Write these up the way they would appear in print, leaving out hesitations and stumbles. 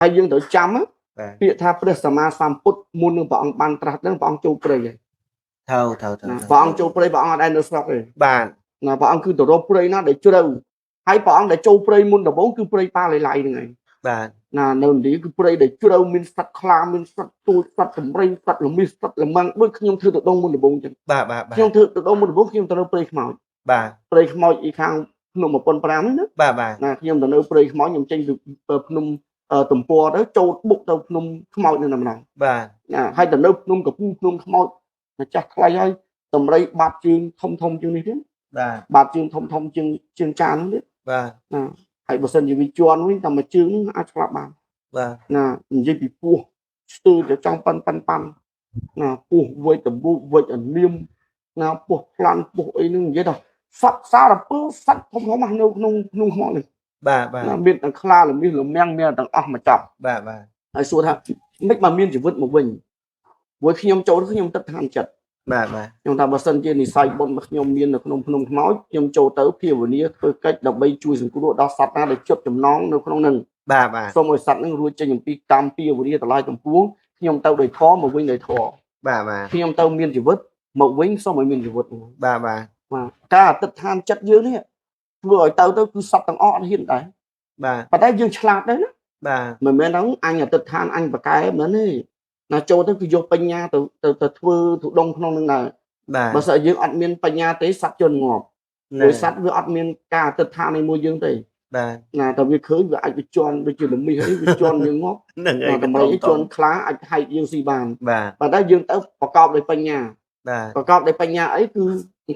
ហើយយើងត្រូវចាំណា បាទ ពាក្យថាព្រះសម្មាសម្ពុទ្ធមុននឹងព្រះអង្គបានត្រាស់ដឹងព្រះអង្គចូលព្រៃហើយ ត្រូវត្រូវត្រូវ ណាព្រះអង្គចូលព្រៃព្រះអង្គអត់ដែលនៅស្រុកទេ បាទ ណាព្រះអង្គគឺទៅរកព្រៃណាដែលជ្រៅហើយព្រះអង្គដែលចូលព្រៃមុនដំបូងគឺព្រៃប៉ាលីឡៃហ្នឹងឯង បាទ ណានៅឥណ្ឌាគឺព្រៃដែលជ្រៅមានសត្វខ្លាមានសត្វទូចសត្វចម្រៃសត្វល្មីសត្វល្មឹងដូចខ្ញុំធ្វើទៅដងមុនដំបូងចឹង បាទបាទបាទ ខ្ញុំធ្វើទៅដងមុនដំបូងខ្ញុំទៅនៅព្រៃខ្មោច បាទ ព្រៃខ្មោចអ៊ីខាងភ្នំ15ហ្នឹងណា បាទបាទ ណាខ្ញុំទៅនៅព្រៃខ្មោចខ្ញុំចេញពីភ្នំទំព័រទៅចូលបុកទៅភ្នំខ្មោចនៅតែម្ដង បាទ ណាហើយទៅនៅភ្នំកពូភ្នំខ្មោចម្ចាស់ថ្លៃហើយតម្រៃបាតជើងធំធំជាងនេះទៀត បាទ បាតជើងធំធំជាងជើងចានហ្នឹងទៀត បាទ ណាហើយបើសិនជាវាជន់វិញតែមួយជើងហ្នឹងអាចឆ្លាប់បាន បាទ ណានិយាយពីពោះស្ទើរតែចង់ប៉ិនប៉ិនប៉ាន់ណាពោះវេចតបូកវេចអាលៀមណាពោះផ្លាន់ពោះអីហ្នឹងនិយាយថាសត្វសារពើសត្វធំធំណាស់នៅក្នុងក្នុងខ្មោចនេះ បាទបាទ ណាមានទាំងខ្លាល្មាសល្មាំងមានទាំងអស់មកចប់ បាទបាទ ហើយសួរថាមិនមកមានជីវិតមកវិញព្រោះខ្ញុំចូលខ្ញុំទឹកឋានចិត្ត បាទបាទ ខ្ញុំថាបើសិនជានិស័យបុណ្យរបស់ខ្ញុំមាននៅក្នុងភ្នំខ្មោចខ្ញុំចូលទៅភាវនាធ្វើកិច្ចដើម្បីជួយសង្គ្រោះដល់សត្វណាដែលជាប់ចំណងនៅក្នុងនឹង បាទបាទ សូមឲ្យសត្វនឹងរួចចេញអំពីកម្មពីវរាតម្លៃកំពួងខ្ញុំទៅដោយធម៌មកវិញដោយធម៌ បាទបាទ ខ្ញុំទៅមានជីវិតមកវិញសូមឲ្យមានជីវិត បាទបាទ បាទការអធិដ្ឋានចិត្តយើងនេះធ្វើឲ្យទៅទៅគឺសត្វទាំងអស់អត់ហ៊ានដែរ បាទ ប៉ុន្តែយើងឆ្លាតដែរណា បាទ មិនមែនហ្នឹងអញអធិដ្ឋានអញបកែមិនទេណាចូលទៅគឺយកបញ្ញាទៅទៅទៅធ្វើទុដងក្នុងនឹងដែរ បាទ បើសិនយើងអត់មានបញ្ញាទេសត្វជន់ងាប់ព្រោះសត្វវាអត់មានការអធិដ្ឋាននៃមួយយើងទេ បាទ ណាតែវាឃើញវាអាចវាជន់ដូចជាលមីសអីវាជន់យើងងាប់ ហ្នឹងហើយ តម្រៃជន់ខ្លាអាចហែកយើងស៊ីបាន បាទ ប៉ុន្តែយើងទៅប្រកបដោយបញ្ញា បាទ ប្រកបដោយបញ្ញាអីគឺ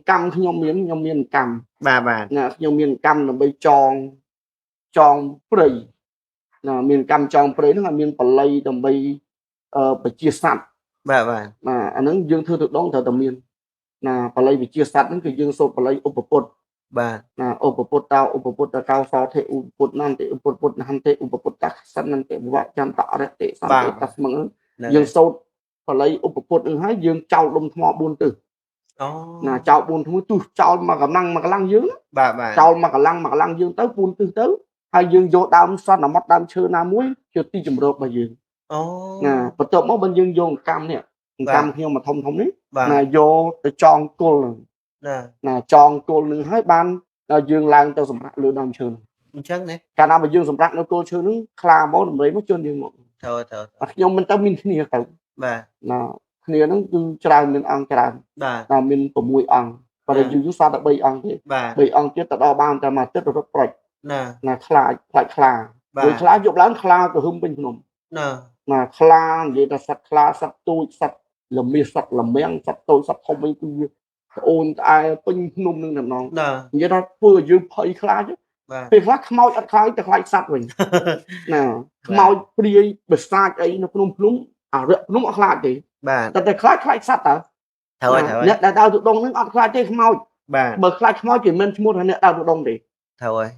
កម្មខ្ញុំមានខ្ញុំមានកម្ម បាទបាទ ណាខ្ញុំមានកម្មដើម្បីចងចងព្រៃណាមានកម្មចងព្រៃហ្នឹងឲ្យមានបល័យដើម្បីអឺបជាសត្វ បាទបាទ ណាអាហ្នឹងយើងធ្វើទៅដងត្រូវតែមានណាបល័យវិជាសត្វហ្នឹងគឺយើងសូត្របល័យឧបពុទ្ធ បាទ ណាឧបពុទ្ធតោឧបពុទ្ធកោសោធិឧបពុទ្ធនន្តិឧបពុទ្ធនន្តិឧបពុទ្ធសន្នន្តិវចន្តអរិតិសន្តិតស្មឹងយើងសូត្របល័យឧបពុទ្ធនឹងហើយយើងចោលដុំថ្ម4ទិស អូ ណាចោល4ថ្មទិសចោលមកកម្លាំងមកកម្លាំងយើង បាទបាទ ចោលមកកម្លាំងមកកម្លាំងយើងទៅ4ទិសទៅហើយយើងយកដើមសន្មត់ដើមឈើណាមួយជាទីជម្រករបស់យើង អូ ណាបន្ទាប់មកបើយើងយកកម្មនេះកម្មខ្ញុំមកធំធំនេះ បាទ ណាយកទៅចងគល់នឹង ណា ណាចងគល់នឹងហើយបានយើងឡើងទៅសម្រាប់លើដើមឈើនឹង អញ្ចឹងណា កាលណាបើយើងសម្រាប់នៅគល់ឈើនឹងខ្លាមកដំរីមកជន់យើងមក ត្រូវត្រូវ ខ្ញុំមិនទៅមានគ្នាទៅ បាទ ណាគ្នាហ្នឹងគឺច្រើនមានអង្គច្រើន បាទ ណាមាន6អង្គប៉ុន្តែយូរយូរសល់តែ3អង្គទេ បាទ 3អង្គទៀតទៅដល់បានតែមួយអាទិត្យរត់ប្រិច ណា ណាខ្លាចខ្លាចខ្លា បាទ ព្រោះខ្លាយប់ឡើងខ្លាទៅហឹមពេញភ្នំ ណា ណាខ្លានិយាយថាសត្វខ្លាសត្វទូចសត្វល្មាសសត្វល្មាំងសត្វតូចសត្វធំវិញគឺវាត្អូនត្អែពេញភ្នំនឹងតែម្ដង ណា និយាយថាធ្វើឲ្យយើងភ័យខ្លាច បាទ ពេលខ្លះខ្មោចអត់ខ្លាចតែខ្លាចសត្វវិញណាខ្មោចព្រាយបិសាចអីនៅក្នុងភ្នំអារក្សភ្នំអត់ខ្លាចទេ បាទ តែតែខ្លាចខ្លាចសត្វតើ ត្រូវហើយត្រូវហើយ អ្នកដែលដើរទុដងនឹងអត់ខ្លាចទេខ្មោច បាទ បើខ្លាចខ្មោចគេមិនឈ្មោះថាអ្នកដើរទុដងទេ ត្រូវហើយ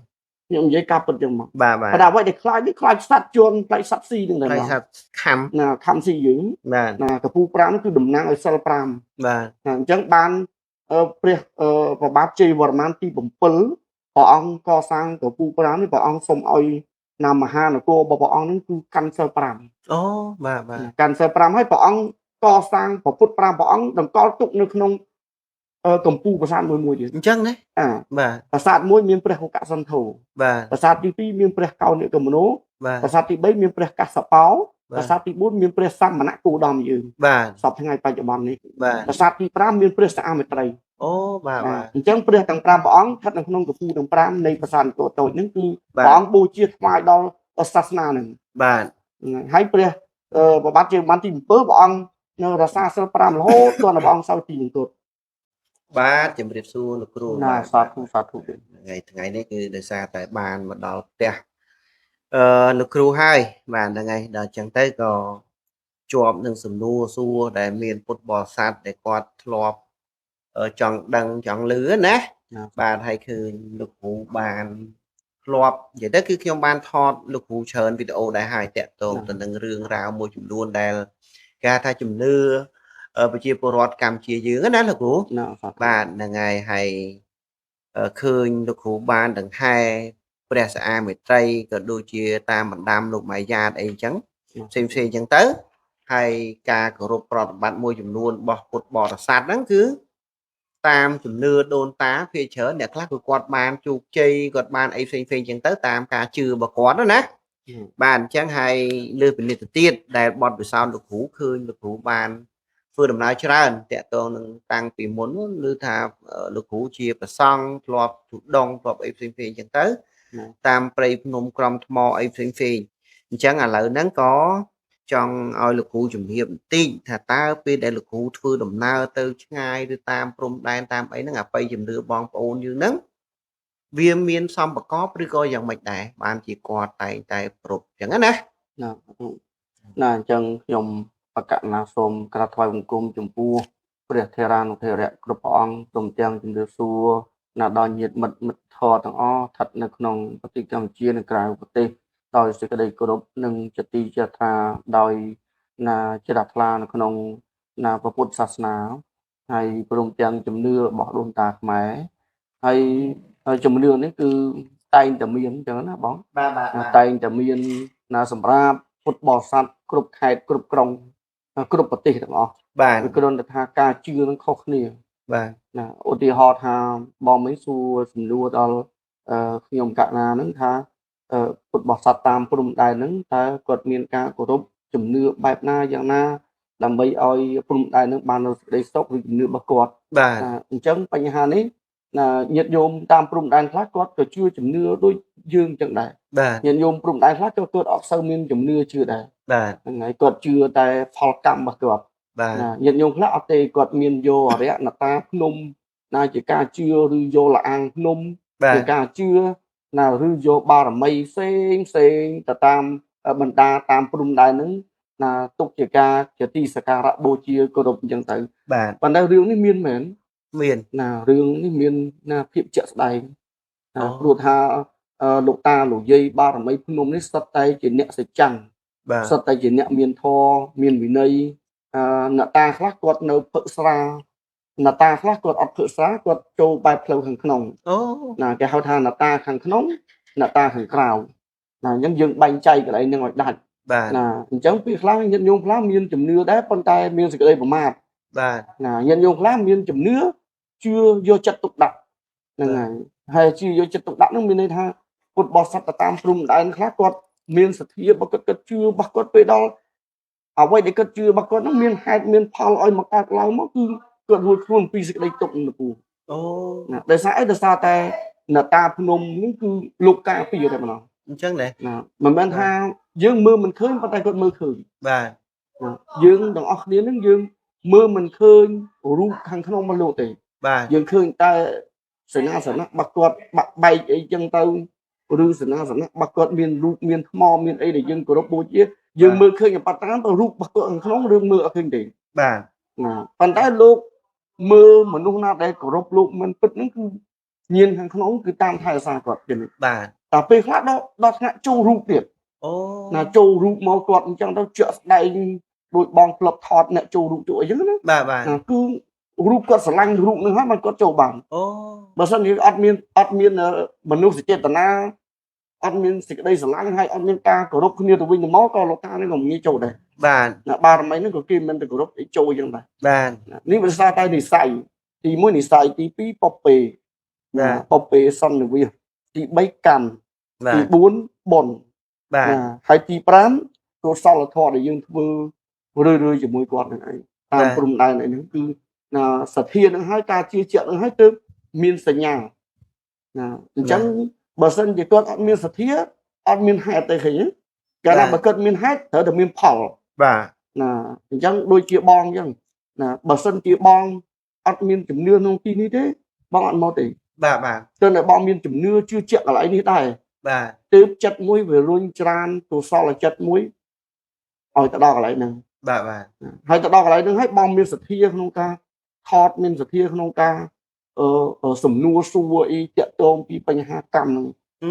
ខ្ញុំនិយាយការពិតចឹងមក បាទបាទ ប៉ុន្តែអ្វីដែលខ្លាចនេះខ្លាចសត្វជន់ខ្លាចសត្វស៊ីនឹងតែ ខ្លាចសត្វខំ ណាខំស៊ីយើង បាទ ណាកពូ5នោះគឺតំណាងឲ្យសិល5 បាទ ណាអញ្ចឹងបានព្រះព្រះបាទជ័យវរ្ម័នទី7ព្រះអង្គកសាងកពូ5នេះព្រះអង្គសូមឲ្យណាមហានគររបស់ព្រះអង្គនឹងគឺកាន់សិល5 អូបាទបាទ កាន់សិល5ហើយព្រះអង្គកសាងព្រះពុទ្ធ5ព្រះអង្គតម្កល់ទុកនៅក្នុងកម្ពូលប្រាសាទមួយមួយទៀត អញ្ចឹងណា អា បាទ ប្រាសាទមួយមានព្រះហុកសន្ធោ បាទ ប្រាសាទទី2មានព្រះកោនិកមនោ បាទ ប្រាសាទទី3មានព្រះកស្សបោប្រាសាទទី4មានព្រះសមណគោតមយើង បាទ សប្តាហ៍ថ្ងៃបច្ចុប្បន្ននេះ បាទ ប្រាសាទទី5មានព្រះសាមិត្រី អូបាទបាទ អញ្ចឹងព្រះទាំង5ព្រះអង្គស្ថិតនៅក្នុងកំពូលទាំង5នៃប្រាសាទអង្គរតូចហ្នឹងគឺ បាទ ព្រះអង្គបូជាថ្វាយដល់សាសនាហ្នឹង បាទ ហើយព្រះព្រះបាទជ័យវរ្ម័នទី7ព្រះអង្គនៅរក្សាសិល5រហូតដល់ព្រះអង្គសោយទីមង្គល បាទជំរាបសួរលោកគ្រូ ណាសាធុសាធុ ថ្ងៃថ្ងៃនេះគឺដោយសារតែបានមកដល់ផ្ទះលោកគ្រូហើយបាទហ្នឹងហើយដល់អញ្ចឹងទៅក៏ជាប់នឹងសំណួរសួរដែលមានពុទ្ធបរិស័ទដែលគាត់ធ្លាប់ចង់ដឹងចង់ឮណាបាទហើយឃើញលោកគ្រូបានធ្លាប់និយាយទៅគឺខ្ញុំបានថតលោកគ្រូច្រើនវីដេអូដែរហើយតាក់ទងទៅនឹងរឿងរ៉ាវមួយចំនួនដែលគេហៅថាជំនឿប្រជាពលរដ្ឋកម្ពុជាយើងណាលោកគ្រូ ណា បាទហ្នឹងហើយហើយឃើញលោកគ្រូបានដង្ហែ ព្រះស្អាមេត្រីក៏ដូចជាតាមបណ្ដាំលោកម៉ាយ៉ាតអីអញ្ចឹងផ្សេងផ្សេងអញ្ចឹងទៅហើយការគោរពប្រតិបត្តិមួយចំនួនរបស់ពុទ្ធបរិស័ទហ្នឹងគឺតាមជំនឿដូនតាភាគច្រើនអ្នកខ្លះគឺគាត់បានជោគជ័យគាត់បានអីផ្សេងផ្សេងអញ្ចឹងទៅតាមការជឿរបស់គាត់ណាបាទអញ្ចឹងហើយលើពិនិត្យទៅទៀតដែលបទពិសោធន៍លោកគ្រូឃើញលោកគ្រូបានធ្វើដំណើរច្រើនតាក់ទងនឹងតាំងពីមុនឬថាលោកគ្រូជាប្រសង់ធ្លាប់ទុដងធ្លាប់អីផ្សេងផ្សេងអញ្ចឹងទៅតាមព្រៃភ្នំក្រំថ្មអីផ្សេងផ្សេងអញ្ចឹងឥឡូវហ្នឹងក៏ចង់ឲ្យលោកគ្រូជំរាបបន្តិចថាតើពេលដែលលោកគ្រូធ្វើដំណើរទៅឆ្ងាយឬតាមព្រំដែនតាមអីហ្នឹងអបិយជំនឿបងប្អូនយើងហ្នឹងវាមានសម្បកបឬក៏យ៉ាងម៉េចដែរបានជាគាត់តែងតែប្រពអញ្ចឹងណាណាណាអញ្ចឹងខ្ញុំបកណាសូមក្រាបថ្វាយបង្គំចំពោះព្រះថេរានុថេរៈគ្រប់ព្រះអង្គព្រមទាំងជំរាបសួរណាដល់ញាតិមិត្តមិត្តធម៌ទាំងអស់ស្ថិតនៅក្នុងប្រទេសកម្ពុជានិងក្រៅប្រទេសដោយសេចក្តីគោរពនិងជាទីជ្រះថ្លាដោយណាជ្រះថ្លានៅក្នុងណាពុទ្ធសាសនាហើយព្រមទាំងជំនឿរបស់ដូនតាខ្មែរហើយជំនឿនេះគឺតែងតែមានអញ្ចឹងណាបងបាទបាទតែងតែមានណាសម្រាប់ពុទ្ធបរិស័ទគ្រប់ខេត្តគ្រប់ក្រុងគ្រប់ប្រទេសទាំងអស់បាទគឺគ្រាន់តែថាការជឿនឹងខុសគ្នាបាទណាឧទាហរណ៍ថាបងមិនសួរសំណួរដល់ខ្ញុំកណានឹងថាពុទ្ធបរិស័ទតាមព្រំដែនហ្នឹងតើគាត់មានការគោរពជំនឿបែបណាយ៉ាងណាដើម្បីឲ្យព្រំដែនហ្នឹងបាននូវសេចក្តីសុខឬជំនឿរបស់គាត់បាទអញ្ចឹងបញ្ហានេះណាញាតិញោមតាមព្រំដែនខ្លះគាត់ក៏ជឿជំនឿដូចយើងអញ្ចឹងដែរបាទញាតិញោមព្រំដែនខ្លះក៏គាត់អត់សូវមានជំនឿជឿដែរបាទហ្នឹងហើយគាត់ជឿតែផលកម្មរបស់គាត់បាទណាញាតិញោមខ្លះអត់ទេគាត់មានយកអរិយនតាភ្នំណាជាការជឿឬយកលអាងភ្នំជាការជឿណាឬយកបារមីផ្សេងផ្សេងទៅតាមបណ្ដាតាមព្រំដែនហ្នឹងណាទុកជាការជាទីសក្ការៈបូជាគោរពអញ្ចឹងទៅបាទប៉ុន្តែរឿងនេះមានមែនមានណារឿងនេះមានណាភាពជាក់ស្ដែងណាព្រោះថាលោកតាលោកយាយបារមីភ្នំនេះសុទ្ធតែជាអ្នកសច្ចាសុទ្ធតែជាអ្នកមានធម៌មានវិន័យអ្នកតាខ្លះគាត់នៅផឹកស្រាអ្នកតាខ្លះគាត់អត់ផឹកស្រាគាត់ចូលបែបផ្លូវខាងក្នុងអូណាគេហៅថាអ្នកតាខាងក្នុងអ្នកតាខាងក្រៅណាអញ្ចឹងយើងបែងចែកកន្លែងហ្នឹងឲ្យដាច់បាទណាអញ្ចឹងពេលខ្លះញាតិញោមខ្លះមានជំនឿដែរប៉ុន្តែមានសេចក្តីប្រមាទបាទណាញាតិញោមខ្លះមានជំនឿជឿយកចិត្តទុកដាក់ហ្នឹងហើយហើយជឿយកចិត្តទុកដាក់ហ្នឹងមានន័យថាពុទ្ធបរិស័ទទៅតាមព្រំដែនខ្លះគាត់មានសទ្ធារបស់គាត់គាត់ជឿរបស់គាត់ពេលដល់អ្វីដែលគាត់ជឿរបស់គាត់ហ្នឹងមានហេតុមានផលឲ្យមកកើតឡើងមកគឺគាត់រួចខ្លួនពីសេចក្តីទុក្ខនឹងពូអូណាដោយសារអីដោយសារតែនតាភ្នំហ្នឹងគឺលោកការពារតែម្ដងអញ្ចឹងណាណាមិនមែនថាយើងមើលមិនឃើញប៉ុន្តែគាត់មើលឃើញបាទយើងទាំងអស់គ្នាហ្នឹងយើងមើលមិនឃើញរូបខាងក្នុងមកលោកទេបាទយើងឃើញតែសេនាសនៈរបស់គាត់បាក់បែកអីចឹងទៅឬសេនាសនៈរបស់គាត់មានរូបមានថ្មមានអីដែលយើងគោរពបូជាយើងមើលឃើញបត្តាទៅរូបរបស់គាត់ខាងក្នុងឬមើលអត់ឃើញទេបាទណាប៉ុន្តែលោកមើលមនុស្សណាដែលគោរពលោកមិនពិតហ្នឹងគឺញៀនខាងក្នុងគឺតាមថែរក្សាគាត់ទេបាទតែពេលខ្លះដល់ថ្នាក់ចូលរូបទៀតអូណាចូលរូបមកគាត់អញ្ចឹងទៅជាក់ស្ដែងដូចបងផ្លប់ថតអ្នកចូលរូបជួយអីចឹងណាបាទបាទណាគឺរូបគាត់ស្រឡាញ់រូបនឹងហើយมันគាត់ចូលបានអូបើសិនជាអត់មានមនុស្សចេតនាអត់មានសេចក្តីស្រឡាញ់ហើយអត់មានការគោរពគ្នាទៅវិញទៅមកក៏លោកតានេះក៏ងាយចូលដែរបាទណាបារមីហ្នឹងក៏គេមិនទៅគោរពអីចូលចឹងដែរបាទនេះវាសារតែនិស័យទី1និស័យទី2ពពេបាទពពេសន្និវាសទី3កម្មទី4បុណ្យបាទហើយទី5កុសលធម៌ដែលយើងធ្វើរឿយៗជាមួយគាត់នឹងឯងតាមព្រំដែនអីហ្នឹងគឺណាសទ្ធានឹងហើយការជឿជាក់នឹងហើយទើបមានសញ្ញាណាអញ្ចឹងបើសិនជាគាត់អត់មានសទ្ធាអត់មានហេតុទេឃើញទេកាលណាបើគាត់មានហេតុត្រូវតែមានផលបាទណាអញ្ចឹងដូចជាបងអញ្ចឹងណាបើសិនជាបងអត់មានជំនឿក្នុងទីនេះទេបងអត់មកទេបាទបាទទើបតែបងមានជំនឿជឿជាក់កន្លែងនេះដែរបាទទើបចិត្តមួយវារុញច្រានកុសលចិត្តមួយឲ្យទៅដល់កន្លែងហ្នឹងបាទបាទហើយទៅដល់កន្លែងហ្នឹងហើយបងមានសទ្ធាក្នុងការថតមានសទ្ធាក្នុងការសំណួរសួរអីតាក់ទងពីបញ្ហាកម្មហ្នឹង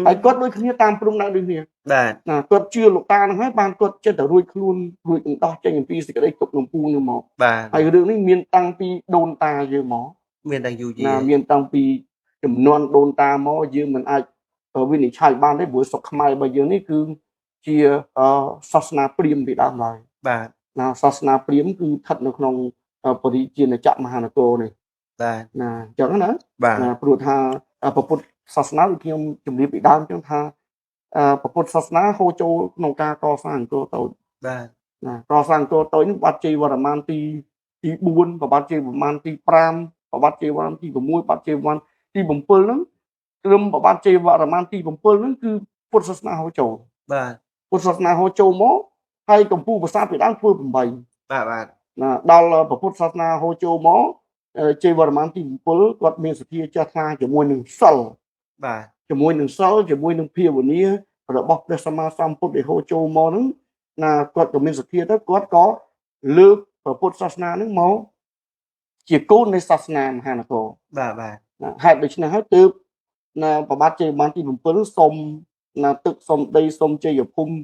ហើយគាត់ដូចគ្នាតាមព្រំដែនដូចគ្នាបាទណាគាត់ជឿលោកតាហ្នឹងហើយបានគាត់ចិត្តតែរួចខ្លួនរួចដោះចេញអំពីសេចក្តីទុក្ខលំពូហ្នឹងមកបាទហើយរឿងនេះមានតាំងពីដូនតាយើងមកមានតាំងយូរយារណាមានតាំងពីចំនួនដូនតាមកយើងមិនអាច វិនិច្ឆ័យបានទេព្រោះស្រុកខ្មែររបស់យើងនេះគឺជាសាសនាព្រាហ្មណ៍ពីដើមឡើយ បាទ ណាសាសនាព្រាហ្មណ៍គឺស្ថិតនៅក្នុងបរិជាណចមហានគរនេះ បាទ ណាអញ្ចឹងណា បាទ ណាព្រោះថាពុទ្ធសាសនាដូចខ្ញុំជម្រាបពីដើមអញ្ចឹងថាពុទ្ធសាសនាហូរចូលក្នុងការកសាងអង្គរតូច បាទ ណាកសាងអង្គរតូចនេះបាត់ជ័យវរ្ម័នទី4ប្របាទជ័យវរ្ម័នទី5ប្របាទជ័យវរ្ម័នទី6បាទជ័យវរ្ម័នទី7ហ្នឹងត្រឹមប្របាទជ័យវរ្ម័នទី7ហ្នឹងគឺពុទ្ធសាសនាហូរចូល បាទ ពុទ្ធសាសនាហូរចូលមកហើយកម្ពុជាប្រាសាទពីដើមធ្វើ8 បាទបាទ ណាដល់ពុទ្ធសាសនាហូរចូលមកជ័យវរ្ម័នទី7គាត់មានសទ្ធាចេះថ្លាជាមួយនឹងសិល បាទ ជាមួយនឹងសិលជាមួយនឹងភាវនារបស់ព្រះសម្មាសម្ពុទ្ធដែលហូរចូលមកហ្នឹងណាគាត់ក៏មានសទ្ធាទៅគាត់ក៏លើកពុទ្ធសាសនាហ្នឹងមកជាគោលនៃសាសនាមហានគរ បាទបាទ ណាហេតុដូច្នេះហើយទើបណាប្របាទជ័យវរ្ម័នទី7សុំណាទឹកសុំដីសុំជ័យភូមិ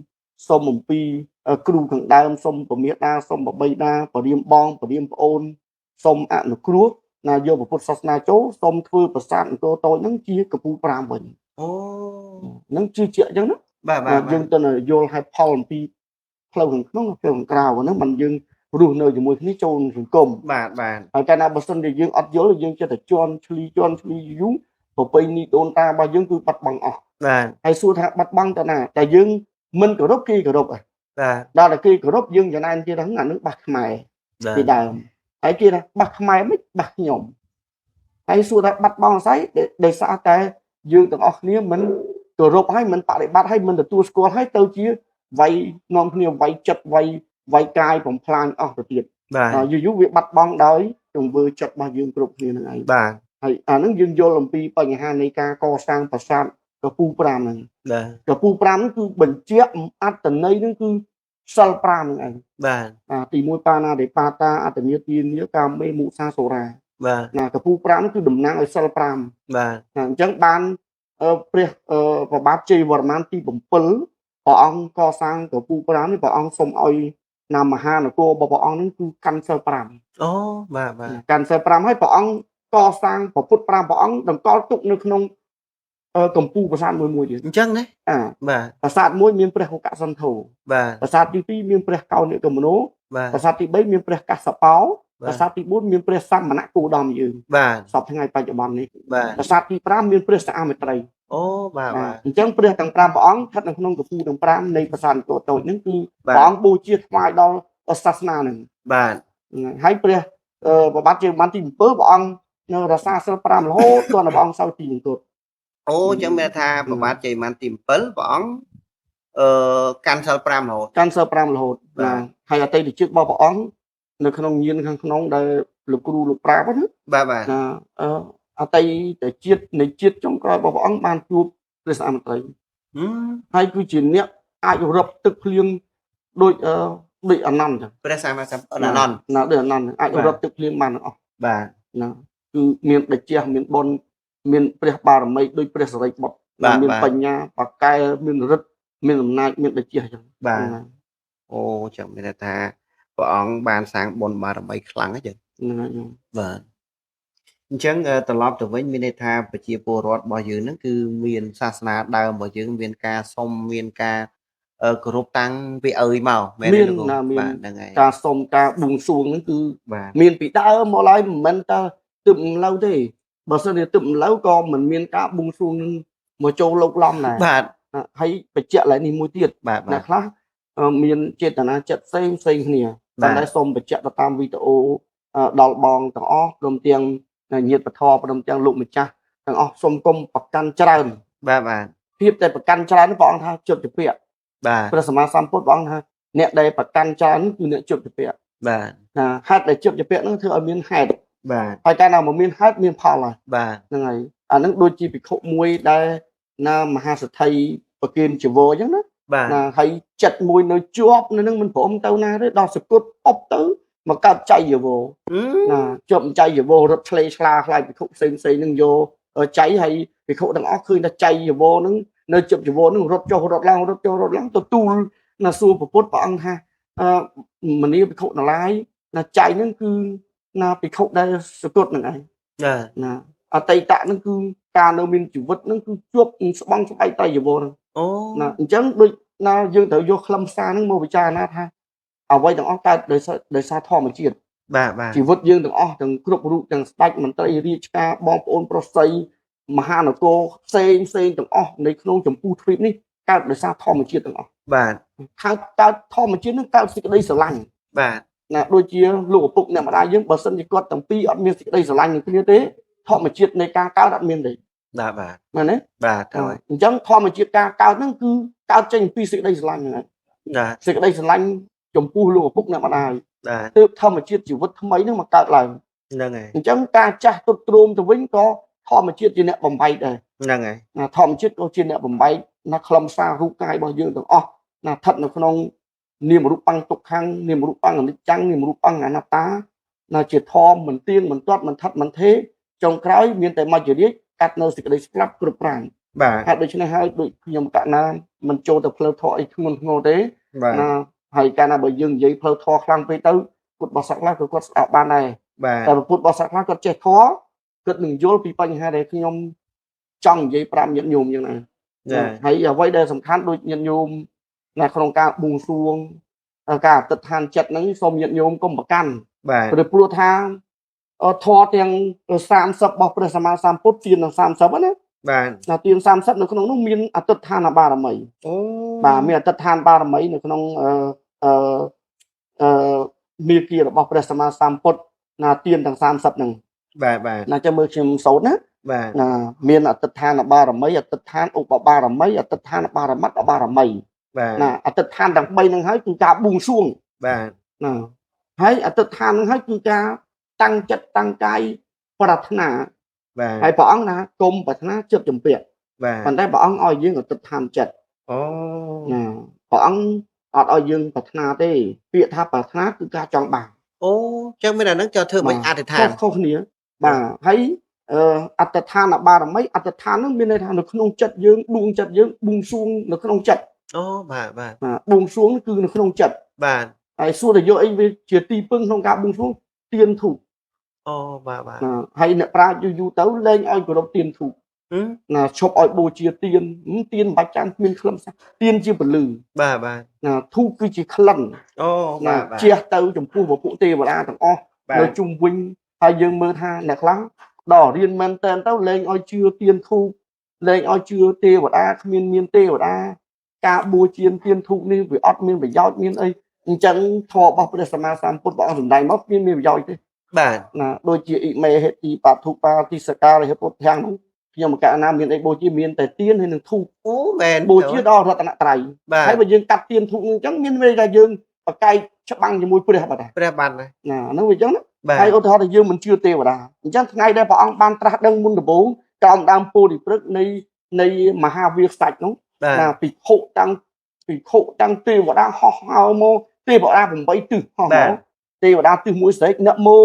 សុំអំពីគ្រូខាងដើមសុំពមាតាសុំបបីតាបរៀមបងបរៀមប្អូនសុំអនុគ្រោះណាយកពុទ្ធសាសនាចូលសុំធ្វើប្រាសាទអង្គរតូចហ្នឹងជាកំពូល5វិញ អូ ហ្នឹងជឿជាក់អញ្ចឹងណា បាទបាទ យើងទៅយល់ហេតុផលអំពីផ្លូវខាងក្នុងផ្លូវខាងក្រៅហ្នឹងมันយើងរស់នៅជាមួយគ្នាចូលសង្គម បាទបាទ ហើយកាលណាបើសិនជាយើងអត់យល់យើងចិត្តតែជន់ឈ្លីជន់ឈ្លីយូរប្រពៃណីដូនតារបស់យើងគឺបាត់បង់អស់ បាទ ហើយសួរថាបាត់បង់ទៅណាតែយើងមិនគោរពគេគោរពហ៎ បាទ ដល់តែគេគោរពយើងចំណែនទៀតហ្នឹងអានឹងបាសខ្មែរ បាទ ពីដើមហើយគេថាបាសខ្មែរមិនបាសខ្ញុំហើយសួរថាបាត់បង់ស្អីដោយសារតែយើងទាំងអស់គ្នាមិនគោរពហើយមិនបដិបត្តិហើយមិនទទួលស្គាល់ហើយទៅជាវាយនាំគ្នាវាយចិត្តវាយកាយបំផ្លាញអស់ទៅទៀត បាទ យូរយូរវាបាត់បង់ដោយទង្វើចិត្តរបស់យើងគ្រប់គ្នានឹងឯង បាទ ហើយអាហ្នឹងយើងយល់អំពីបញ្ហានៃការកសាងប្រាសាទកពូ5ហ្នឹង បាទ កពូ5ហ្នឹងគឺបញ្ជាក់អត្តន័យហ្នឹងគឺសិល5ហ្នឹងឯង បាទ ទី1បាណាតិបាតាអត្តញាទានាកាមេមុសាសូរា បាទ ណាកពូ5ហ្នឹងគឺតំណាងឲ្យសិល5 បាទ ណាអញ្ចឹងបានព្រះប្របាទជ័យវរ្ម័នទី7ព្រះអង្គកសាងកពូ5នេះព្រះអង្គសូមឲ្យណាមហានគររបស់ព្រះអង្គហ្នឹងគឺកាន់សិល5 អូបាទបាទ កាន់សិល5ហើយព្រះអង្គកសាងព្រះពុទ្ធ5ព្រះអង្គតម្កល់ទុកនៅក្នុងកម្ពូលប្រាសាទមួយៗទៀត អញ្ចឹងណា អា បាទ ប្រាសាទមួយមានព្រះហុកសន្ធោ បាទ ប្រាសាទទី2មានព្រះកោនិកមនោ បាទ ប្រាសាទទី3មានព្រះកស្សបោ បាទ ប្រាសាទទី4មានព្រះសមណគោតមយើង បាទ សប្តាហ៍ថ្ងៃបច្ចុប្បន្ននេះ បាទ ប្រាសាទទី5មានព្រះសាមេត្រី អូបាទបាទ អញ្ចឹងព្រះទាំង5ព្រះអង្គស្ថិតនៅក្នុងកំពូលទាំង5នៃប្រាសាទអង្គរតូចហ្នឹងគឺ បាទ ព្រះអង្គបូជាថ្វាយដល់សាសនាហ្នឹង បាទ ហើយព្រះប្របាទជាបានទី7ព្រះអង្គនៅរក្សាសិល5រហូតដល់ព្រះអង្គសោយទីមង្គល អូអញ្ចឹងមានថាប្របាទជ័យវរ្ម័នទី7ព្រះអង្គកាន់សិល5រហូត កាន់សិល5រហូត បាទ ណាហើយអតីតជាតិរបស់ព្រះអង្គនៅក្នុងញាណខាងក្នុងដែលលោកគ្រូលោកប្រាប់ណា បាទបាទ ណាអតីតជាតិនៃជាតិចុងក្រោយរបស់ព្រះអង្គបានជួបព្រះសាមត្រី ហឹម ហើយគឺជាអ្នកអាចរឹបទឹកភ្លៀងដូចដូចអនន្តចឹង ព្រះសម្មាសម្ពុទ្ធអនន្ត ណាដូចអនន្តអាច បាទ រឹបទឹកភ្លៀងបានទាំងអស់ បាទ ណាគឺមានដេជះមានបុណ្យមានព្រះបារមីដូចព្រះសិរីបុត្រ បាទបាទ មានបញ្ញាបកែមានឫទ្ធិមានអំណាចមានដេជះចឹង បាទ ហ្នឹង អូចាំមានន័យថាព្រះអង្គបានសាងបុណ្យបារមីខ្លាំងហ្នឹងចឹង ហ្នឹងហើយខ្ញុំ បាទអញ្ចឹងត្រឡប់ទៅវិញមានន័យថាប្រជាពលរដ្ឋរបស់យើងហ្នឹងគឺមានសាសនាដើមរបស់យើងមានការសុំមានការគោរពតាំងពីឪមកមែនទេ មាន លោកគ្រូ ណាមាន បាទហ្នឹងហើយ ការសុំការបួងសួងហ្នឹងគឺ បាទ មានពីដើមមកឡើយមិនមែនតើទឹកម្ល៉េះទេបើសិនជាទឹកម្ល៉េះក៏មិនមានការបួងសួងនឹងមកចូលលោកឡំដែរ បាទ ណាហើយបញ្ជាក់ឡើងនេះមួយទៀត បាទបាទ អ្នកខ្លះមានចេតនាចិត្តផ្សេងផ្សេងគ្នា បាទ ប៉ុន្តែសូមបញ្ជាក់ទៅតាមវីដេអូដល់បងទាំងអស់ព្រមទាំងញាតិពធព្រមទាំងលោកម្ចាស់ទាំងអស់សូមកុំប្រកាន់ច្រើន បាទបាទ ភាពតែប្រកាន់ច្រើននេះព្រះអង្គថាជប់ជាពាក្យ បាទ ព្រះសម្មាសម្ពុទ្ធព្រះអង្គថាអ្នកដែលប្រកាន់ច្រើនគឺអ្នកជប់ជាពាក្យ បាទ ណាហេតុដែលជប់ជាពាក្យហ្នឹងធ្វើឲ្យមានហេតុ បាទ ហើយកាលណាមកមានហេតុមានផលហើយ បាទ ហ្នឹងហើយអាហ្នឹងដូចជាភិក្ខុមួយដែលណាមហាសទ្ធិប្រគិនជីវរអញ្ចឹងណា បាទ ណាហើយចិត្តមួយនៅជាប់នៅហ្នឹងមិនព្រមទៅណាទេដល់សគុតអប់ទៅមកកើតចៃយវរ ហឹម ណាជាប់ចៃយវររត់ឆ្លេឆ្លាខ្លាចភិក្ខុផ្សេងផ្សេងហ្នឹងយកចៃហើយភិក្ខុទាំងអស់ឃើញថាចៃយវរហ្នឹងនៅជាប់ជីវរហ្នឹងរត់ចុះរត់ឡើងរត់ចុះរត់ឡើងទៅទូលណាសួរព្រះពុទ្ធព្រះអង្គថាអឺមនីភិក្ខុនឡាយណាចៃហ្នឹងគឺណាភិក្ខុដែលសគុតហ្នឹងឯង បាទ ណា អតីតហ្នឹងគឺការនៅមានជីវិតហ្នឹងគឺជាប់ស្បង់ស្បែកត្រៃចីវរហ្នឹង អូ ណាអញ្ចឹងដូចណាយើងត្រូវយកខ្លឹមសារហ្នឹងមកពិចារណាថាអ្វីទាំងអស់កើតដោយសារធម្មជាតិ បាទបាទ ជីវិតយើងទាំងអស់ទាំងគ្រប់រូបទាំងស្ដេចមន្ត្រីរាជការបងប្អូនប្រុសស្រីមហានគរផ្សេងផ្សេងទាំងអស់នៅក្នុងចម្ពោះទ្វីបនេះកើតដោយសារធម្មជាតិទាំងអស់ បាទ កើតកើតធម្មជាតិនឹងកើតសេចក្តីស្រឡាញ់ បាទ ណាដូចជាលោកឪពុកអ្នកម្ដាយយើងបើសិនជាគាត់ទាំងពីរអត់មានសេចក្តីស្រឡាញ់នឹងគ្នាទេធម្មជាតិនៃការកើតអត់មានទេ បាទបាទ មែនទេ បាទហើយ អញ្ចឹងធម្មជាតិការកើតហ្នឹងគឺកើតចេញពីសេចក្តីស្រឡាញ់ហ្នឹងឯង បាទ សេចក្តីស្រឡាញ់ចំពោះលោកឪពុកអ្នកម្ដាយ បាទ ទើបធម្មជាតិជីវិតថ្មីហ្នឹងមកកើតឡើង ហ្នឹងហើយ អញ្ចឹងការចាស់ទ្រុឌទ្រោមទៅវិញក៏ធម្មជាតិជាអ្នកបំបែកដែរ ហ្នឹងហើយ ណាធម្មជាតិក៏ជាអ្នកបំបែកណាខ្លឹមសាររូបកាយរបស់យើងទាំងអស់ណាស្ថិតនៅក្នុងនាមរូបអង្គទុក្ខំនាមរូបអង្គអនិច្ចំនាមរូបអង្គអនត្តាណាជាធម៌មិនទៀងមិនទាត់មិនថិតមិនថេរចុងក្រោយមានតែមច្ចរាជកាត់នៅសេចក្តីស្លាប់គ្រប់ប្រាណ បាទ ហេតុដូច្នេះហើយដូចខ្ញុំកណាមិនចូលទៅផ្លូវធម៌អីធ្ងន់ធ្ងរទេ បាទ ណាហើយកាលណាបើយើងនិយាយផ្លូវធម៌ខ្លាំងពេកទៅពុទ្ធបរិស័ទខ្លះក៏គាត់ស្ដាប់បានដែរ បាទ តែពុទ្ធបរិស័ទខ្លះគាត់ចេះធម៌គាត់នឹងយល់ពីបញ្ហាដែលខ្ញុំចង់និយាយប្រាប់ញាតិញោមយ៉ាងណា ចា ហើយអ្វីដែលសំខាន់ដូចញាតិញោមណាក្នុងការបួងសួងការអធិដ្ឋានចិត្តហ្នឹងសូមញាតិញោមកុំប្រកាន់ បាទ ព្រោះថាធម៌ទាំង30របស់ព្រះសម្មាសម្ពុទ្ធទានទាំង30ណា បាទ ណាទាន30នៅក្នុងនោះមានអធិដ្ឋានបារមី អូ បាទមានអធិដ្ឋានបារមីនៅក្នុងអឺអឺអឺមាគ៌ារបស់ព្រះសម្មាសម្ពុទ្ធណាទានទាំង30ហ្នឹង បាទបាទ ណាចាំមើលខ្ញុំសូត្រណា បាទ ណាមានអធិដ្ឋានបារមីអធិដ្ឋានឧបបារមីអធិដ្ឋានបារមត្តបារមី បាទ ណាអធិដ្ឋានទាំង3ហ្នឹងហើយគឺការបួងសួង បាទ ណាហើយអធិដ្ឋានហ្នឹងហើយគឺការតាំងចិត្តតាំងកាយប្រាថ្នា បាទ ហើយព្រះអង្គណាគុំប្រាថ្នាចិត្តជំពាក់ បាទ ប៉ុន្តែព្រះអង្គឲ្យយើងអធិដ្ឋានចិត្ត អូ ណាព្រះអង្គអត់ឲ្យយើងប្រាថ្នាទេពាក្យថាប្រាថ្នាគឺការចង់បាន អូចឹងមានអាហ្នឹងចង់ធ្វើមិនអធិដ្ឋាន ខុសគ្នាបាទហើយអត្តដ្ឋានបារមីអត្តដ្ឋានហ្នឹងមានន័យថានៅក្នុងចិត្តយើងដួងចិត្តយើងបួងសួងនៅក្នុងចិត្ត អូបាទបាទ បាទបួងសួងគឺនៅក្នុងចិត្ត បាទ ហើយសួរតែយកអីវាជាទីពឹងក្នុងការបួងសួងទៀនធូប អូបាទបាទ ណាហើយអ្នកប្រាជ្ញយូរយូរទៅលែងឲ្យគោរពទៀនធូបណាឈប់ឲ្យបូជាទៀនទៀនមិនបាច់ចាំគ្មានខ្លឹមសារទៀនជាពលឺ បាទបាទ ណាធូបគឺជាក្លិន អូ ណា បាទបាទ ជះទៅចំពោះពពួកទេវតាទាំងអស់ បាទ នៅជុំវិញហើយយើងមើលថាអ្នកខ្លះដល់រៀនមែនតែនទៅលែងឲ្យជឿទៀនធូបលែងឲ្យជឿទេវតាគ្មានមានទេវតាការបួជាទៀនធូបនេះវាអត់មានប្រយោជន៍មានអីអញ្ចឹងធម៌របស់ព្រះសម្មាសម្ពុទ្ធព្រះអង្គសម្ដែងមកគ្មានមានប្រយោជន៍ទេ បាទ ណាដូចជាអ៊ិមេហេតិបាធុបាទិសការិហពុទ្ធំនោះខ្ញុំកណាមានអីបូជាមានតែទៀនហើយនឹងធូប អូមែន បូជាដល់រតនត្រ័យ បាទ ហើយបើយើងកាត់ទៀនធូបនឹងអញ្ចឹងមានន័យថាយើងប្រកែកច្បាំងជាមួយព្រះបាទ ព្រះបានណា ណាហ្នឹងវាអញ្ចឹងណា បាទ ហើយឧទាហរណ៍ថាយើងមិនជឿទេវតាអញ្ចឹងថ្ងៃដែលព្រះអង្គបានត្រាស់ដឹងមុនដំបូងក្រោមដើមពោធិព្រឹក្សនៃមហាវាលខ្សាច់នោះ បាទ ណាភិក្ខុតាំងភិក្ខុតាំងទេវតាហោះហើរមកទេវតា8ទិសហោះមកទេវតាទិសមួយស្រែកនមោ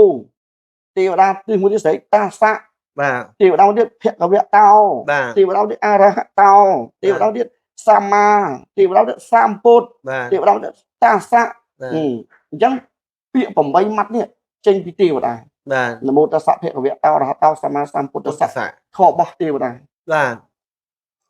ទេវតាទិសមួយទៀតស្រែកតាសៈ បាទ ទេវតាមួយទៀតភគវៈតោ បាទ ទេវតាទៀតអរហតោទេវតាទៀតសម្មាទេវតាទៀតសម្ពុទ្ធ បាទ ទេវតាទៀតតាសៈ បាទ អញ្ចឹងពាក្យ8ម៉ាត់នេះចេញពីទេវតា បាទ នមោតស្សៈភគវៈតោអរហតោសម្មាសម្ពុទ្ធស្សៈ ពុទ្ធស័ក ធម៌របស់ទេវតា បាទ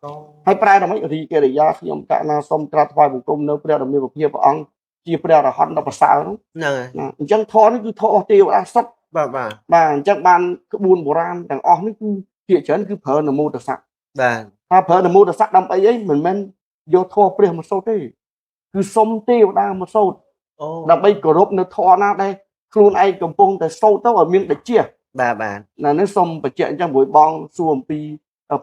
អូ ហើយប្រែដល់ម៉េចរីកិរិយាខ្ញុំកណាសូមក្រាបថ្វាយបង្គំនៅព្រះដ៏មានព្រះភិព្រះអង្គជាព្រះអរហន្តដ៏ប្រសើរនោះ ហ្នឹងហើយ ណាអញ្ចឹងធម៌នេះគឺធម៌របស់ទេវតាសុទ្ធ បាទបាទ បាទអញ្ចឹងបានក្បួនបុរាណទាំងអស់នេះគឺភាគច្រើនគឺប្រើនមោតស្សៈ បាទ ថាប្រើនមោតស្សៈដើម្បីអីមិនមែនយកធម៌ព្រះមកសូត្រទេគឺសុំទេវតាមកសូត្រ អូ ដើម្បីគោរពនៅធម៌ណាដែលខ្លួនឯងកំពុងតែសូត្រទៅឲ្យមានតិច បាទបាទ ណានេះសូមបញ្ជាក់អញ្ចឹងព្រោះបងសួរអំពី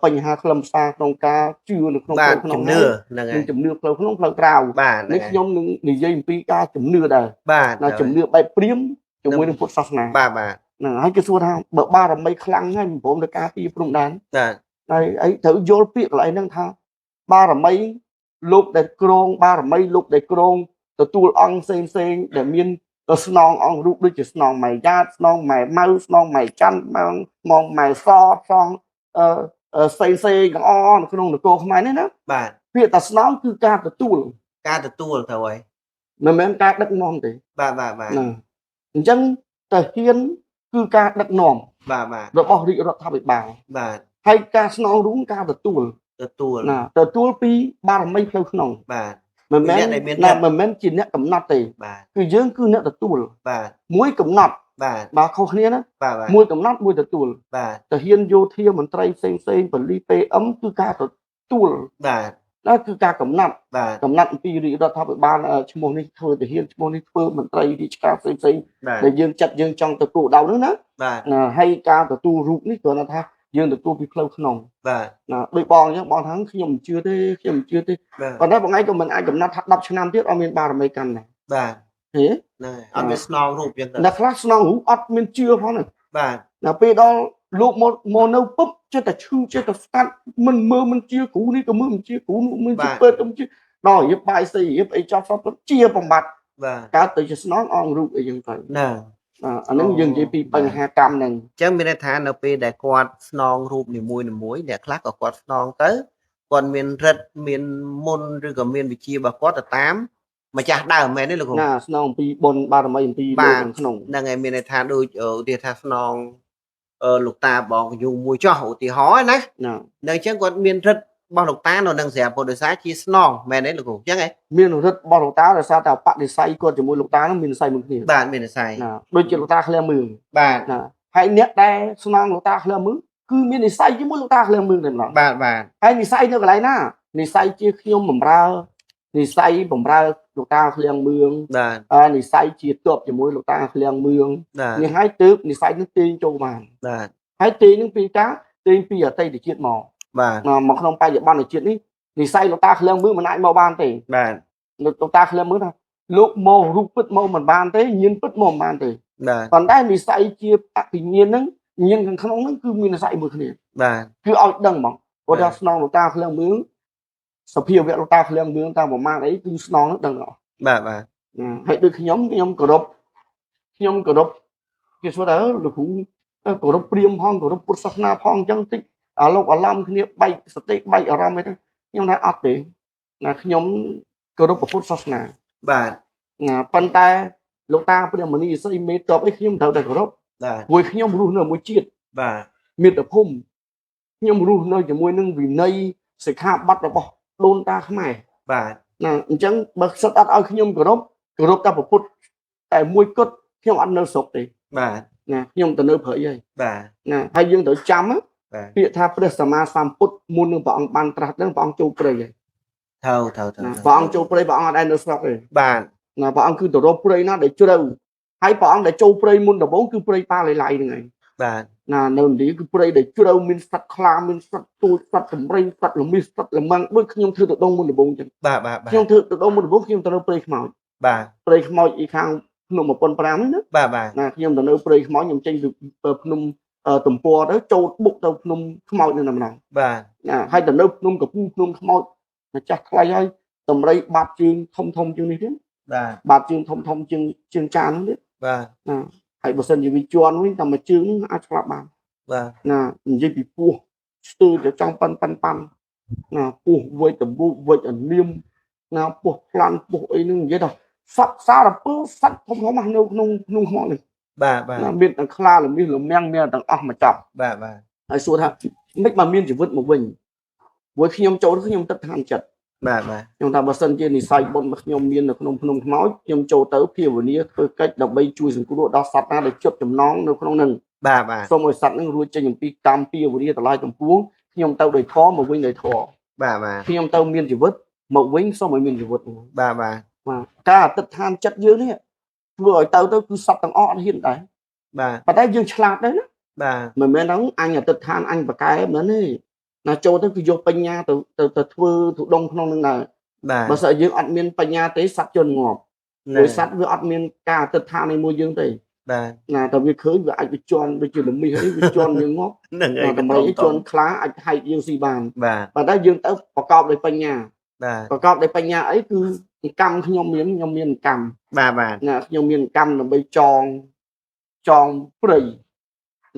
បញ្ហាខ្លឹមសារក្នុងការជឿនៅក្នុង បាទ ផ្លូវក្នុង ជំនឿហ្នឹងហើយ និងជំនឿផ្លូវក្នុងផ្លូវក្រៅ បាទ នេះខ្ញុំនឹងនិយាយអំពីការជំនឿដែរ បាទ ណាជំនឿបែបព្រាហ្មណ៍ជាមួយនឹងពុទ្ធសាសនា បាទបាទ ហ្នឹងហើយគេសួរថាបើបារមីខ្លាំងហើយមិនព្រមទៅការពារព្រំដែន បាទ ហើយអីត្រូវយល់ពាក្យកន្លែងហ្នឹងថាបារមីលោកដែលក្រងបារមីលោកដែលក្រងទទួលអង្គផ្សេងផ្សេងដែលមានស្នងអង្គរូបដូចជាស្នងម៉ែយ៉ាតស្នងម៉ែម៉ៅស្នងម៉ែច័ន្ទម៉ងម៉ែសស្នងអឺផ្សេងផ្សេងទាំងអស់នៅក្នុងនគរខ្មែរនេះណា បាទ ពាក្យថាស្នងគឺការទទួល ការទទួលទៅហើយ មិនមែនការដឹកនាំទេ បាទបាទបាទ ណាអញ្ចឹងតាហ៊ាន គឺការដឹកនាំ បាទបាទ របស់រាជរដ្ឋាភិបាល បាទ ហើយការស្នងរូងការទទួល ទទួល ណាទទួលពីបារមីផ្លូវក្នុង បាទ មិនមែន អ្នកដែលមាន ណាមិនមែនជាអ្នកកំណត់ទេ បាទ គឺយើងគឺអ្នកទទួល បាទ មួយកំណត់ បាទ បាទខុសគ្នាណា បាទបាទ មួយកំណត់មួយទទួល បាទ ទាហានយោធាមន្ត្រីផ្សេងផ្សេងប៉ូលីស PM គឺការទទួល បាទ ណាគឺការកំណត់ បាទ កំណត់អំពីរាជរដ្ឋាភិបាលឈ្មោះនេះធ្វើទាហានឈ្មោះនេះធ្វើមន្ត្រីរាជការផ្សេងផ្សេង បាទ ដែលយើងចាត់យើងចង់ទៅគោលដៅនោះណា បាទ ណាហើយការទទួលរូបនេះគ្រាន់តែថាយើងទទួលពីផ្លូវក្នុង បាទ ណាដូចបងអញ្ចឹងបងថាខ្ញុំមិនជឿទេខ្ញុំមិនជឿទេ បាទ ប៉ុន្តែបងឯងក៏មិនអាចកំណត់ថា10ឆ្នាំទៀតអត់មានបារមីកាន់ដែរ បាទ ហេ ហ្នឹងហើយអត់មានស្នងរូបអញ្ចឹងទៅ អ្នកខ្លះស្នងរូបអត់មានជឿផងហ្នឹង បាទ ដល់ពេលដល់លោកមកមកនៅពឹបចិត្តតែឈឺចិត្តតែស្កាត់មិនមើលមិនជឿគ្រូនេះក៏មើលមិនជឿគ្រូនោះមិនជឿពេទ្យក៏មិនជឿដល់រៀបបាយសីរៀបអីចប់សពជាបំបត្តិ បាទ កើតទៅជាស្នងអងរូបអីចឹងទៅ ហ្នឹង អាហ្នឹងយើងនិយាយពីបញ្ហាកម្មហ្នឹង អញ្ចឹងមានន័យថានៅពេលដែលគាត់ស្នងរូបនីមួយៗអ្នកខ្លះក៏គាត់ស្នងទៅគាត់មានរិទ្ធមានមុនឬក៏មានវិជ្ជារបស់គាត់ទៅតាមម្ចាស់ដើមមែនទេលោកគ្រូ ណាស្នងអំពីបុណ្យបារមីអំពីលោកខាងក្នុង ហ្នឹងហើយមានន័យថាដូចឧទាហរណ៍ថាស្នងលោកតាបងកញ្ញូមួយចោះឧទាហរណ៍ណា ណា នៅអញ្ចឹងគាត់មានរិទ្ធរបស់លោកតានៅនឹងស្រាប់ពុទ្ធដោយសារជាស្នងមែនទេលោកគ្រូអញ្ចឹងហ៎ មានរិទ្ធរបស់លោកតាដោយសារតែបដិស័យគាត់ជាមួយលោកតាហ្នឹងមាននិស័យមួយគ្នា បាទមាននិស័យ ណាដូចជាលោកតាឃ្លាំងមឿង បាទ ណាហើយអ្នកដែលស្នងលោកតាឃ្លាំងមឿងគឺមាននិស័យជាមួយលោកតាឃ្លាំងមឿងតែម្ដង បាទបាទ ហើយនិស័យនៅកន្លែងណានិស័យជាខ្ញុំបំរើនិស័យបំរើលោកតាឃ្លាំងមឿង បាទ និស័យជាទ័ពជាមួយលោកតាឃ្លាំងមឿង បាទ នេះហើយទើបនិស័យនឹងទាញចូលបាន បាទ ហើយទាញនឹងពីការទាញពីអតីតជាតិមក បាទ មកក្នុងបច្ចុប្បន្នជាតិនេះនិស័យលោកតាឃ្លាំងមឿងមិនអាចមកបានទេ បាទ លោកតាឃ្លាំងមឿងថាលោកមករូបពិតមកមិនបានទេញៀនពិតមកមិនបានទេ បាទ ប៉ុន្តែនិស័យជាអភិញ្ញាណហ្នឹងញៀនខាងក្នុងហ្នឹងគឺមាននិស័យមួយគ្នា បាទ គឺឲ្យដឹងហ្មងគាត់ថាស្នងលោកតាឃ្លាំងមឿងសភាវៈលោកតាឃ្លាំងមឿងតាមប្រមាណអីគឺស្នងហ្នឹងដឹងអស់ បាទបាទ ហើយដូចខ្ញុំខ្ញុំគោរពខ្ញុំគោរពគេសួរថាលោកគ្រូគោរពព្រាហ្មណ៍ផងគោរពពុទ្ធសាសនាផងអញ្ចឹងតិចអាលោកអាឡំគ្នាបែកសតិបែកអារម្មណ៍អីទៅខ្ញុំថាអត់ទេណាខ្ញុំគោរពពុទ្ធសាសនា បាទ ណាប៉ុន្តែលោកតាព្រះមុនីសីមេតបអីខ្ញុំត្រូវតែគោរព បាទ ព្រោះខ្ញុំរស់នៅមួយជាតិ បាទ មាតុភូមិខ្ញុំរស់នៅជាមួយនឹងវិន័យសិក្ខាបទរបស់ដូនតាខ្មែរ បាទ ណាអញ្ចឹងបើសិតអត់ឲ្យខ្ញុំគោរពគោរពតែពុទ្ធតែមួយគត់ខ្ញុំអត់នៅស្រុកទេ បាទ ណាខ្ញុំទៅនៅព្រៃហើយ បាទ ណាហើយយើងត្រូវចាំ បាទ ពាក្យថាព្រះសម្មាសម្ពុទ្ធមុននឹងព្រះអង្គបានត្រាស់ដឹងព្រះអង្គចូលព្រៃហើយ ត្រូវត្រូវត្រូវ ណាព្រះអង្គចូលព្រៃព្រះអង្គអត់ដែលនៅស្រុកទេ បាទ ណាព្រះអង្គគឺទៅរកព្រៃណាដែលជ្រៅហើយព្រះអង្គដែលចូលព្រៃមុនដំបូងគឺព្រៃប៉ាលីឡៃហ្នឹងឯង បាទ ណានៅឥណ្ឌាគឺព្រៃដែលជ្រៅមានសត្វខ្លាមានសត្វទូចសត្វចម្រៃសត្វល្មីសត្វល្មឹងដូចខ្ញុំធ្វើទៅដងមុនដំបូងចឹង បាទបាទបាទ ខ្ញុំធ្វើទៅដងមុនដំបូងខ្ញុំទៅនៅព្រៃខ្មោច បាទ ព្រៃខ្មោចអ៊ីខាងភ្នំ15ហ្នឹងណា បាទបាទ ណាខ្ញុំទៅនៅព្រៃខ្មោចខ្ញុំចេញពីភ្នំទំព័រទៅចូលបុកទៅភ្នំខ្មោចនៅម្ដង បាទ ណាហើយទៅនៅភ្នំកពូភ្នំខ្មោចម្ចាស់ថ្លៃហើយតម្រៃបាតជើងធំធំជាងនេះទៀត បាទ បាតជើងធំធំជាងជើងចានហ្នឹងទៀត បាទ ណាហើយបើសិនជាវាជន់វិញតែមួយជើងហ្នឹងអាចឆ្លាប់បាន បាទ ណានិយាយពីពោះស្ទើរតែចង់ប៉ិនប៉ិនប៉ាន់ណាពោះវេចតបូកវេចអានាមណាពោះប្លាន់ពោះអីហ្នឹងនិយាយថាសត្វសារពើសត្វធំធំណាស់នៅក្នុងក្នុងខ្មោចនេះ បាទបាទ ណាមានទាំងខ្លាល្មាសល្មាំងមានទាំងអស់មកចាប់ បាទបាទ ហើយសួរថាមិនមកមានជីវិតមកវិញព្រោះខ្ញុំចូលខ្ញុំទឹកឋានចិត្ត បាទបាទ ខ្ញុំថាបើសិនជានិស័យបុណ្យរបស់ខ្ញុំមាននៅក្នុងភ្នំខ្មោចខ្ញុំចូលទៅភាវនាធ្វើកិច្ចដើម្បីជួយសង្គ្រោះដល់សត្វណាដែលជាប់ចំណងនៅក្នុងនឹង បាទបាទ សូមឲ្យសត្វនឹងរួចចេញអំពីកម្មពីវរាតម្លៃកំពួងខ្ញុំទៅដោយធម៌មកវិញដោយធម៌ បាទបាទ ខ្ញុំទៅមានជីវិតមកវិញសូមឲ្យមានជីវិត បាទបាទ បាទការអធិដ្ឋានចិត្តយើងនេះធ្វើឲ្យទៅទៅគឺសត្វទាំងអស់អត់ហ៊ានដែរ បាទ ប៉ុន្តែយើងឆ្លាតដែរណា បាទ មិនមែនហ្នឹងអញអធិដ្ឋានអញបកែមិនទេណាចូលទៅគឺយកបញ្ញាទៅទៅទៅធ្វើទុដងក្នុងនឹងដែរ បាទ បើសិនយើងអត់មានបញ្ញាទេសត្វជន់ងាប់ព្រោះសត្វវាអត់មានការអធិដ្ឋាននៃមួយយើងទេ បាទ ណាតែវាឃើញវាអាចវាជន់ដូចជាលមីសអីវាជន់យើងងាប់ ហ្នឹងហើយ ដើម្បីជន់ខ្លាអាចហែកយើងស៊ីបាន បាទ ប៉ុន្តែយើងទៅប្រកបដោយបញ្ញា បាទ ប្រកបដោយបញ្ញាអីគឺកម្មខ្ញុំមានខ្ញុំមានកម្ម បាទបាទ ណាខ្ញុំមានកម្មដើម្បីចងចងព្រៃ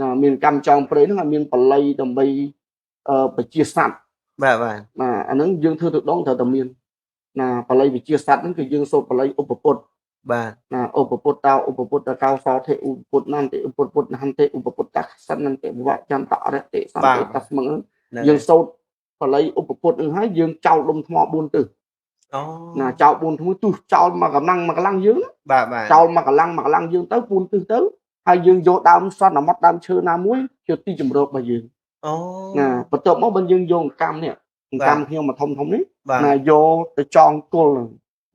ណាមានកម្មចងព្រៃហ្នឹងឲ្យមានបល័យដើម្បីបជាសត្វ បាទបាទ ណាអាហ្នឹងយើងធ្វើទៅដងត្រូវតែមានណាបល័យវិជាសត្វហ្នឹងគឺយើងសូត្របល័យឧបពុទ្ធ បាទ ណាឧបពុទ្ធោឧបពុទ្ធកោសោធិឧបពុទ្ធនន្តិឧបពុទ្ធនន្តិឧបពុទ្ធសន្នន្តិវចន្តអរតិសន្តិតស្មឹងយើងសូត្របល័យឧបពុទ្ធនឹងហើយយើងចោលដុំថ្ម4ទិស អូ ណាចោល4ថ្មទិសចោលមកកម្លាំងមកកម្លាំងយើង បាទបាទ ចោលមកកម្លាំងមកកម្លាំងយើងទៅ4ទិសទៅហើយយើងយកដើមសន្មត់ដើមឈើណាមួយជាទីជម្រករបស់យើង អូ ណាបន្ទាប់មកបើយើងយកកម្មនេះកម្មខ្ញុំមកធំធំនេះ បាទ ណាយកទៅចងគល់នឹង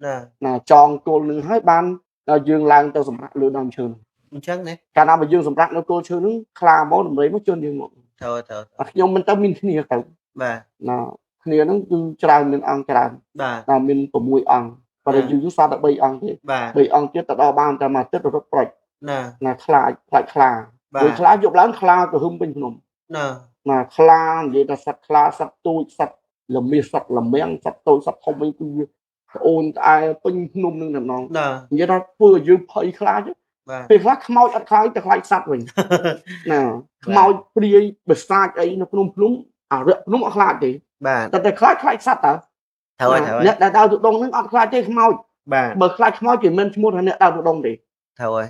ណា ណាចងគល់នឹងហើយបានដល់យើងឡើងទៅសម្រាប់លើដើមឈើនឹង អញ្ចឹងណា កាលណាបើយើងសម្រាប់នៅគល់ឈើនឹងខ្លាមកដំរីមកជន់យើងមក ត្រូវត្រូវ អត់ខ្ញុំមិនទៅមានគ្នាទៅ បាទ ណាគ្នាហ្នឹងគឺច្រើនមានអង្គច្រើន បាទ ណាមាន6អង្គប៉ុន្តែយូរយូរសល់តែ3អង្គទេ បាទ 3អង្គទៀតទៅដល់បានតែមួយអាទិត្យរត់ប្រិច ណា ណាខ្លាចខ្លាចខ្លា បាទ ព្រោះខ្លាយប់ឡើងខ្លាទៅហឹមពេញភ្នំ ណា ណាខ្លានិយាយថាសត្វខ្លាសត្វទូចសត្វល្មាសត្វល្មាំងសត្វតូចសត្វធំវិញគឺវាត្អូនត្អែពេញភ្នំនឹងតែម្ដង ណា និយាយថាធ្វើឲ្យយើងភ័យខ្លាច បាទ ពេលខ្លះខ្មោចអត់ខ្លាចតែខ្លាចសត្វវិញណាខ្មោចព្រាយបិសាចអីនៅក្នុងភ្នំអារក្សភ្នំអត់ខ្លាចទេ បាទ តែតែខ្លាចខ្លាចសត្វតើ ត្រូវហើយត្រូវហើយ អ្នកដែលដើរទុដងហ្នឹងអត់ខ្លាចទេខ្មោច បាទ បើខ្លាចខ្មោចគេមិនឈ្មោះថាអ្នកដើរទុដងទេ ត្រូវហើយ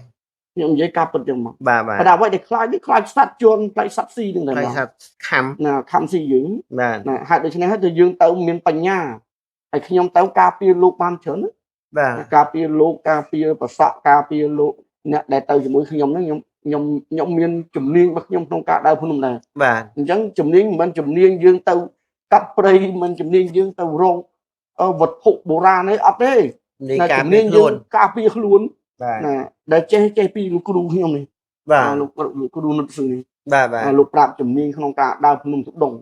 ខ្ញុំនិយាយការពិតចឹងមក បាទបាទ ប៉ុន្តែអ្វីដែលខ្លាចនេះខ្លាចសត្វជន់ខ្លាចសត្វស៊ីហ្នឹងតែ ខ្លាចសត្វខំ ណាខំស៊ីយើង បាទ ណាហេតុដូច្នេះហើយទៅយើងទៅមានបញ្ញាហើយខ្ញុំទៅការពារលោកបានច្រើនណា បាទ ការពារលោកការពារប្រសក់ការពារលោកអ្នកដែលទៅជាមួយខ្ញុំហ្នឹងខ្ញុំខ្ញុំខ្ញុំមានជំនាញរបស់ខ្ញុំក្នុងការដើរភ្នំដែរ បាទ អញ្ចឹងជំនាញមិនមែនជំនាញយើងទៅកាប់ព្រៃមិនជំនាញយើងទៅរកវត្ថុបុរាណទេអត់ទេ នេះ ណា ការពា ជំនាញយើង រខ្លួន ការពារខ្លួន បាទ ណាដែលចេះចេះពីលោកគ្រូខ្ញុំនេះ បាទ លោកលោកគ្រូនុតស៊ឺនេះ បាទបាទ លោកប្រាប់ជំនាញក្នុងការដើរភ្នំទុដង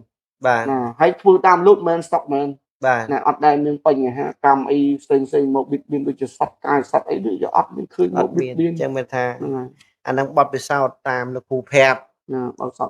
បាទ ណាហើយធ្វើតាមលោកមិនស្តុកមែន បាទ ណាអត់ដែលមានបញ្ហាកម្មអីផ្សេងផ្សេងមកបៀតបៀនដូចជាសត្វកាយសត្វអីដូចជាអត់មានឃើញ អ មក ត់មាន បៀតបៀន អញ្ចឹងមានថា ហ្នឹងហើយ អានឹងបទពិសោធន៍តាមលោកគ្រូប្រាប់ ណាបើសត្វ